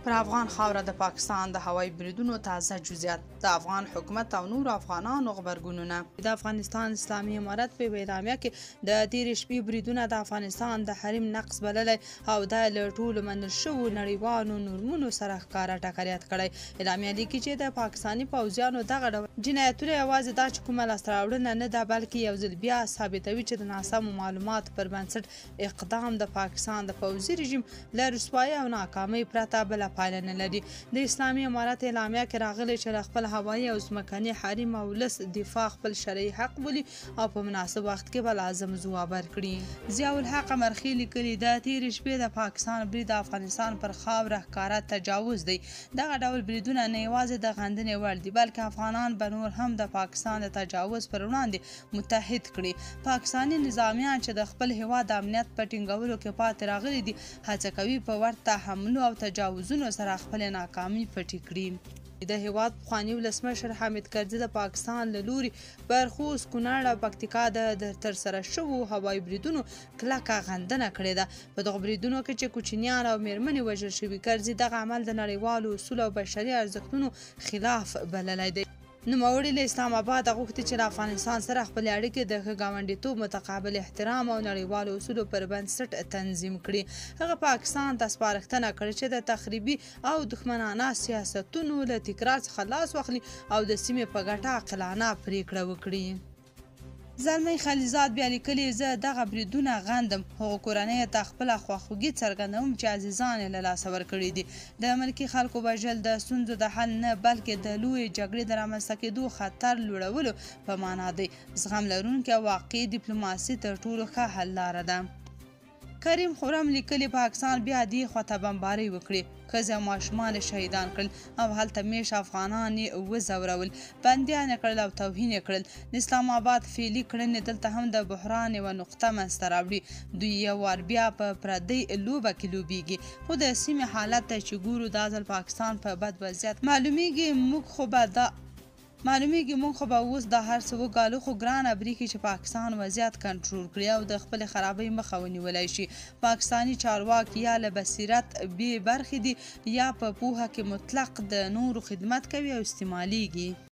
پر افغان خاوره د پاکستان د هوایي بریدونو تازه جزئیات، د افغان حکومت او نورو افغانانو غبرګونونه. د افغانستان اسلامي امارت په یوه اعلامیه کې د تېرې شپې بریدونه د افغانستان د حریم نقض بللی او دا یې له ټولو منل شوو نړیوالو نورمونو سره ښکاره ټکر یاد کړی. اعلامیه لیکي چې د پاکستاني پوځیانو دغه ډول جنایتونه یوازې دا چې کومه لاسته راوړنه نه ده، بلکې یو ځل بیا ثابتوي چې د ناسمو معلوماتو پر بنسټ اقدام د پاکستان د پوځي رژیم له رسوایۍ او ناکامۍ پرته بله پایله نه لري. د اسلامي امارت اعلامیه کې راغلي چې له خپل هوایي او ځمکني حریم او ولس دفاع خپل شرعي حق بولي او په مناسب وخت کې به لازم ځواب ورکړي. ضیاءالحق امرخیل لیکلي، د تېرې شپې د پاکستان برید د افغانستان پر خاوره ښکاره تجاوز دی. دغه ډول بریدونه نه یوازې د غندنې وړ دي، بلکې افغانان به نور هم د پاکستان د تجاوز پر وړاندې متحد کړي. پاکستاني نظامیان چې د خپل هېواد د امنیت په ټینګولو کې پاتې راغلي دي، هڅه کوي په ورته حملو او تجاوزونو سره خپلې ناکامي پټې کړي. د هېواد پخواني ولسمشر حامد کرزي د پاکستان له لوري پر خوست، کونړ او پکتیکا د ترسره شوو هوایي بریدونو کلکه غندنه کړې ده. په دغو بریدونو کې چې کوچنیان او مېرمنې وژل شوي، کرزي دغه عمل د نړیوالو اصولو او بشري ارزښتونو خلاف بللی دی. نوموړي له اسلام اباده غوښتي چې له افغانستان سره خپلې اړیکې د ښه ګاونډیتوب، متقابل احترام او نړیوالو اصولو پر بنسټ تنظیم کړي. هغه پاکستان ته سپارښتنه کړې چې د تخریبي او دښمنانه سیاستونو له تکرار څخه لاس واخلي او د سیمې په ګټه عاقلانه پرېکړه وکړي. زلمی خلیلزاد بیا لیکلي، زه دغه بریدونه غندم، هغو کورنیو ته خپله خواخوږي څرګندوم چې عزیزان یې له لاسه ورکړي دي. د ملکي خلکو وژل د ستونزو د حل نه، بلکې د لویې جګړې د رامنځته کېدو خطر لوړولو په معنا دی. زغم لرونکې او واقعي دیپلوماسي تر ټولو ښه حل لاره ده. کریم خرم لیکلي، پاکستان بیا دې خواته بمبارۍ وکړې، ښځې او ماشومان یې شهیدان کړل او هلته میشت افغانان یې وځورول، بندیان یې کړل او توهین یې کړل. د اسلام آباد فعلي کړنې دلته هم د بحران یوه نقطه منځته راوړي. دوی یو وار بیا په پردۍ لوبه کې لوبیږي، خو د سیمې حالت ته چې ګورو، دا ځل پاکستان په بد وضعیت معلومیږي. موږ خو به دا معلومیږي موږ خو به اوس دا هر څه وګالو، خو ګرانه بریښي چې پاکستان وضعیت کنټرول کړي او د خپلې خرابۍ مخه ونیولای شي. پاکستاني چارواکي یا له بصیرت بې برخې دي یا په پوهه کې مطلق د نورو خدمت کوي او استعمالیږي.